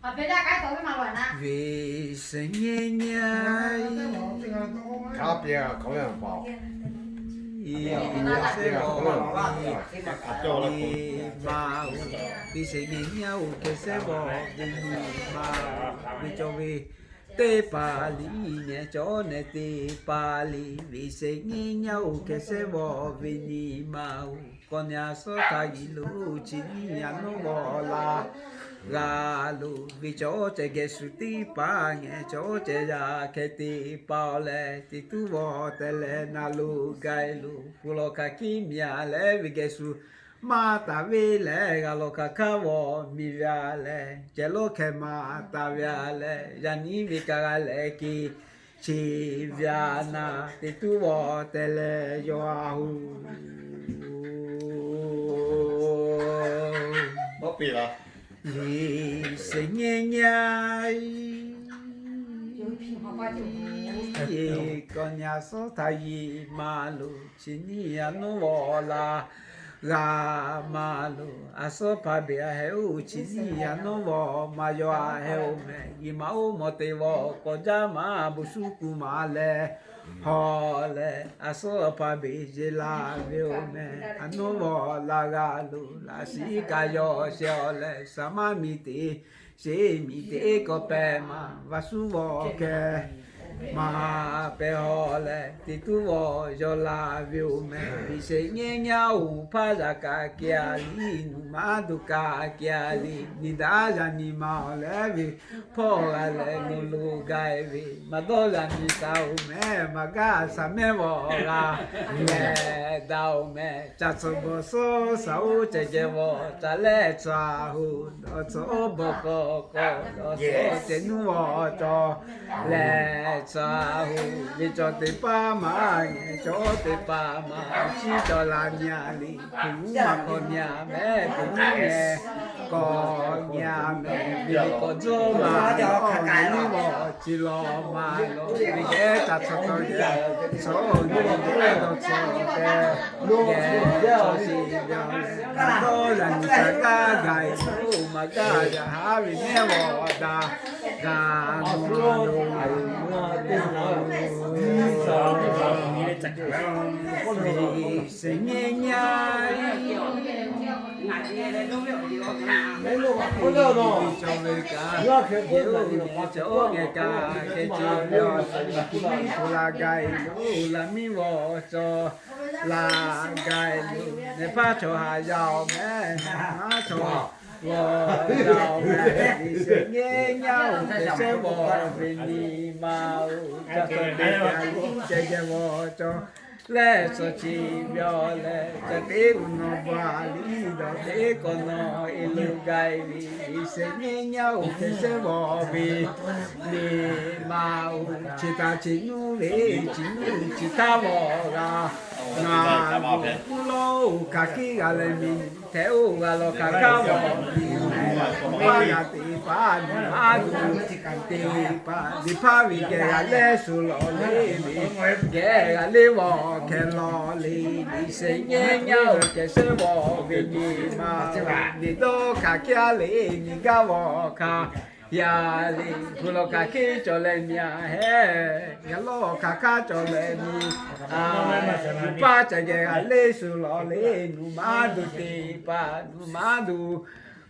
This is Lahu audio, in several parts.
Ve sehˍ nyiˇ nyiˇ, ma, ve sehˍ nyiˇ nyiˇ oˇ hkeh sehˉ vawˬ ve nyi ma, ve cawˬ ve teˇ hpaˍ liꞈ nehˬ cawˬ nehˬ teˇ hpaˍ liꞈ, ve sehˍ nyiˇ nyiˇ oˇ hkeh sehˉ vawˬ ve nyi ma oˬ, kawˇ nyi a suhˉ htaˇ yiˍ lo chi nyiˇ a nuˉ vawˬ la g'a loˬ. Ve cawˬ ceh geh shu teˇ hpaˍ ngeh cawˬ ceh yaˇ hkeh teˇ hpaˍ awˬ leh, teˇ tuˉ vawˬ teh leh na lo g'a loˬ. Hpu lawˬ hk'aˬ hkiˇ miˬ a leh ve geh shu maˇ taˍ ve leh, g'a lawˬ hk'aˬ hkaˇ vawˬ miˬ ve a leh, ceh lonˉ hkeh maˇ taˍ ve a leh, yaꞈ nyi ve kaꞈ g'a leh ke chi ve a naˍ teˇ tuˉ vawˬ teh leh yaw a hoˬ. Ve sehˍ nyiˇ nyiˇ, kawˇ nyi a suhˉ htaˇ yiˍ ma lo chi nyiˇ a nuˉ vawˬ la g'a ma loˬ. A suhˉ hpaˇ beˬ a heh oˇ chi nyiˇ a nuˉ vawˬ ma yaw a heh oˬ meh. Yiˍ ma oˇ mawˬ te vawˬ k'awꞈ jaˇ maˇ bon shuˉ kuˬ ma leh hawˬ leh, a suhˉ hpaˇ beˬ jeˬ la ve oˬ meh. A nuˉ vawˬ la g'a loˬ. Laꞈ shiˍ kaꞈ yaw sheh awˬ leh, saˍ maˇ miˬ teˇ sheˍ miˬ teˇ kawˆ pehˇ maˍ, vaꞈ shuˉ vawˬ hkeh maˍ pehˇ hawˬ leh, teˇ tuˉ vawˬ yaw la ve oˬ meh. Ve sehˍ nyiˇ nyiˇ oˇ hpaˇ yaꞈ kaꞈ keh a liꞈ, nuꞈ maˉ duˬ kaꞈ keh a liꞈ, nyi daꞈ yaꞈ nyi ma awˬ leh ve hpawˇ g'a leh lo lo gaˬ ve, maˇ dawˇ yaꞈ nyi taˍ oˬ meh. Maˍ gaˇ shaˍ mehˇ vawˬ g'a leh daꞈ oˬ meh. Caˬ tcuhˍ bawˬ suhˉ shaˍ oˉ ceh geh vawˬ caˬ leh tcuhˍ a hoˬ. Dawˬ tcuhˍ oˉ bawˬ k'awꞈ k'awꞈ dawˬ suhˉ ceh nuˇ vawˬ cawˬ leh tcuhˍ a hoˬ. Ve cawˬ teˇ hpaˍ maˇ ngeh cawˬ teˇ hpaˍ maˇ chiˇ cawˬ la nyi a liꞈ, hpu maˇ hk'awꞈ nyi a meh, hpu maˇ ngeh k'awꞈ nyi a meh. Ve k'awꞈ dzuhˇ maˇ k'awꞈ nyi nuˇ vawˬ chi lawˬ maˇ lawˬ. Ve geh caˬ tcuhˍ tawˇ geh, tcuhˍ nuˇ vawˬ dawˬ tcuhˍ tehꞈ geh cawˬ sheˍ ve a leh, dawˇ yaꞈ nyi shaˍ gaˇ gaˬ e oˬ. Maˍ gaˇ yaꞈ haˉ ve mehˇ vawˬ daꞈ gaˬ nuˇ a loˬ. Ve sehˍ nyiˇ nyiˇ, ve cawˬ ve kaꞈ, yehˬ oˇ ve cawˬ oˇ ngeh kaꞈ hkeh ce ve awˬ, hpu la gaˬ e loˬ. Laꞈ miˉ vawˬ cawˬ la gaˬ e loˬ. Nehˬ hpaˇ chaw haꞈ yaˇ oˬ meh, nehˬ hpaˇ chaw g'awˬ yaˇ oˬ meh. Ve sehˍ nyiˇ nyiˇ oˇ hkeh sehˉ vawˬ ve nyi ma oˬ, caˬ tcuhˍ teˇ geh a liꞈ ceh geh vawˬ cawˬ leh tcuhˍ chi ve awˬ leh, caˬ teˇ uˬ nawˬ ba liꞈ dawˬ teˇ k'awꞈ nawˬ e lo gaˬ e ve. Ve sehˍ nyiˇ nyiˇ oˇ hkeh sehˉ vawˬ ve nyi ma oˬ, chi htaꞈ chi nuˇ ve chi nuˇ chi htaˇ vawˬ g'a. Ngaˬ kuˇ lawˇ oˬ, hk'aˬ hkiˇ g'a leh miˬ hteꞈ oˇ g'a lawˬ hk'aˬ hkaˇ vawˬ miˬ, paˇ g'a teꞈ paˇ nuˬ maˇ duˬ teˇ hpaˍ, liꞈ hpaˇ ve geh g'a leh shu lawˬ le ve, geh g'a le vawˬ hkeh lawˬ le. Ve sehˍ nyiˇ nyiˇ oˇ hkeh sehˉ vawˬ ve nyi ma, liꞈ dawˇ hk'aˬ hkiˇ a le, nyi gaˇ vawˬ hk'aˬ yaˇ le. Hpu lawˬ hk'aˬ hkiˇ cawˬ leh miˬ a heh, g'a lawˇ hk'aˬ hkaˇ cawˬ leh miˬ a, paˇ ca geh g'a le shu lawˬ le, nuˬ maˇ duˬ teˇ hpaˍ nuˬ maˇ duˬ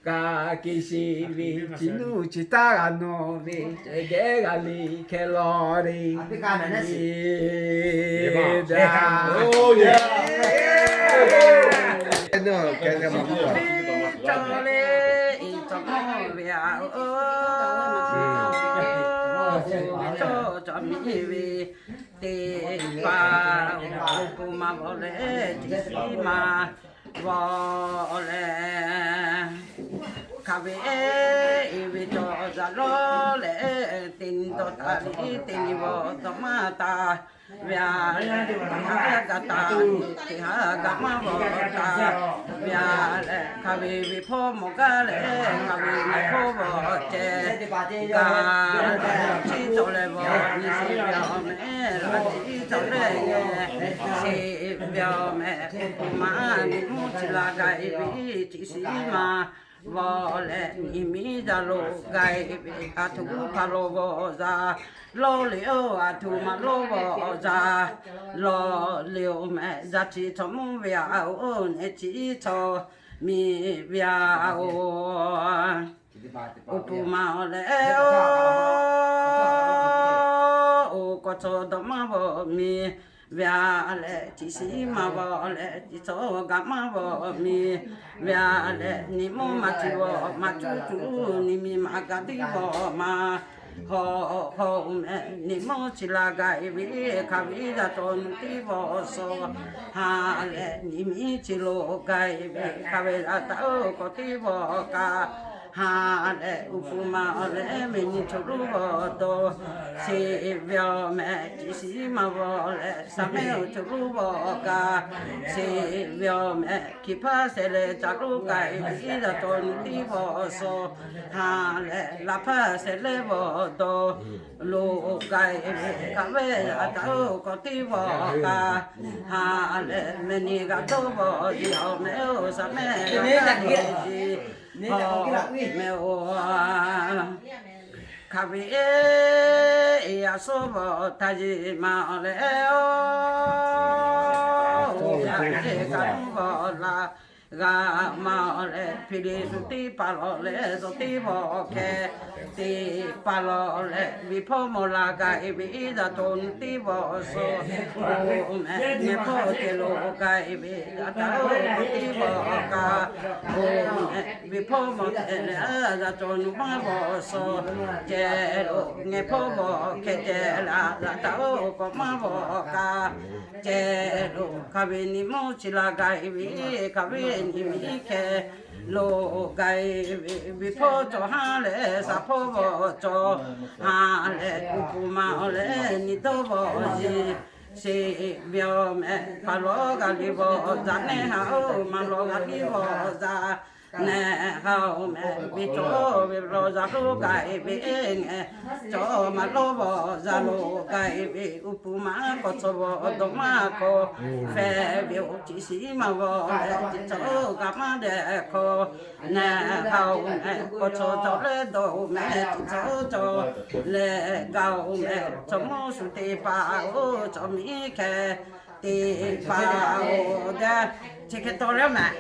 kaꞈ ke sheˍ ve, chi nuˇ chi htaˇ g'a nawˬ ve, ceh geh g'a le hkeh lawˬ le. Cawˬ le, cawˬ ve a, cawˬ cawˬ miˬ ve teˇ hpaˍ, awˬ bon maˇ vawˬ leh teˇ shiˉ maˇ vawˬ leh, hk'aˬ ve e ve cawˬ yaꞈ lawˉ leh, teˇ nyi dawˇ taˍ ve teˇ nyi vawˬ dawˇ maˇ taˍ ve a leh, teˇ haˉ g'a taˍ ve teˇ haˉ g'a maˇ vawˬ taˍ ve a leh, hk'aˬ ve ve hpawˇ mawˬ gaˇ leh, hk'aˬ ve ve hpawˇ vawˬ ceh gaˇ leh, chi cawˬ leh vawˬ nyi sheˍ ve awˬ meh, laꞈ chi cawˬ leh ngeh sheˍ ve awˬ meh, awˬ bon maˇ nyi mvuhˇ chi la gaˬ e ve, chi shiˉ maˇ Vawˬ leh nyi miˉ yaˇ lo g'a-e ve, aˬ htoꞈ hpaˇ lawˇ vawˬ yaˇ lawˇ le-oˬ, aˬ htoꞈ ma lawˇ vawˬ yaˇ lawˇ le-oˬ mehˍ. Yaˇ chi chaw mvuhˇ ve-a-oˬ, nehˬ chi chaw miˬ ve-a-oˬ. Uˉ puˍ ma awˬ leh-oˬ, oˇ k'aw chaw dawˇ maˇ vawˬ miˬ ve-a leh, chi shiˍ maˇ vawˬ leh, chi chaw gaˬ maˇ vawˬ miˬ ve-a leh, nyi mvuhˇ maˇ chi vawˬ maˇ cuˇ cuˇ, nyi miˬ maˇ gaˬ tiˉ vawˬ maˇ hawˬ hawˬ-oˬ mehˍ. Nyi mvuhˇ chi la gaˬ-e ve, hk'aˬ ve yaˇ chaw nu tiˉ vawˬ shawˍ ha leh, nyi miˉ chi lo gaˬ-e ve, hk'aˬ ve yaˇ taˇ-oˬ k'awꞈ tiˉ vawˬ kaꞈ ha leh, uˉ puˍ ma awˬ leh mehˍ nyi choˬ loˉ vawˬ dawˬ sheˍ ve-oˬ mehˍ. Chi shiˍ maˇ vawˬ leh, shaˍ mehˆ-oˬ choˬ loˉ vawˬ kaꞈ sheˍ ve-oˬ mehˍ. Hkiˬ hpaˇ shehˍ leh caꞈ loˉ gaˬ-e ve, yaˇ chaw nu tiˉ vawˬ shawˍ ha leh, laˬ hpaˇ shehˍ leh vawˬ dawˬ lo gaˬ-e ve, hk'aˬ ve yaˇ taˇ-oˬ k'awꞈ tiˉ vawˬ kaꞈ ha leh, mehˍ nyi g'a dawˇ vawˬ sheˍ-oˬ mehˍ-oˬ, shaˍ mehˆ g'a dawˇ sheˍ-oˬ mehˍ-oˬ. Hk'aˬ ve yaꞈ suhˉ vawˬ htaˇ yeˬ ma awˬ leh-oˬ, hk'aˬ ve kaꞈ nuˇ vawˬ laˬ g'a ma awˬ leh, hpeꞈ liꞈ shu teˇ paˍ lawˬ leh, shu teˇ vawˬ hkeh teˇ paˍ lawˬ leh, ve hpawˇ mawˬ laˬ gaˬ-e ve, yaˇ chaw nu tiˉ vawˬ shawˍ-oˬ mehˍ. Ngeh hpawˇ ceh lo gaˬ-e ve, yaˇ taˇ-oˬ k'awꞈ tiˉ vawˬ kaꞈ-oˬ mehˍ. Ve hpawˇ mawˬ ceh leh, yaˇ chaw nu maˇ vawˬ shawˍ ceh lo, ngeh hpawˇ vawˬ hkeh ceh leh, yaˇ taˇ-oˬ k'awꞈ maˇ vawˬ kaꞈ ceh lo, hk'aˬ ve nyi mvuhˇ chi la gaˬ-e ve, hk'aˬ ve nyi miˉ hkeh lo gaˬ-e ve, ve hpawˇ cawˬ ha leh, shaˍ hpawˇ vawˬ cawˬ ha leh, uˉ puˍ ma awˬ leh nyi dawˇ vawˬ yeˬ sheˍ ve-oˬ mehˍ. Hpaˍ lawˇ g'a liˇ vawˬ yaˇ nehˬ ha-oˬ, maˇ lawˇ g'a liˇ vawˬ yaˇ nehˬ ha-oˬ mehˍ. Ve cawˬ ve lawˇ yaˇ lo gaˬ-e ve, ngeh cawˬ maˇ lawˇ vawˬ yaˇ lo gaˬ-e ve, uˉ puˍ ma k'aw chaw vawˬ dawˇ maˇ hkawˇ fehꞈ ve-oˬ. Chi shiˍ maˇ vawˬ leh, chi chaw gaˬ maˇ dehꞈ hkawˇ nehˬ ha-oˬ mehˍ. K'aw chaw cawˬ leh dawˇ-oˬ mehˍ, chi chaw cawˬ leh gaˬ-oˬ mehˍ. Chaw mawˇ shu teˇ paˍ-oˬ, chaw miˉ hkeh teˇ paˍ-oˬ, daꞈ chi hk'e taw leh mehˍ.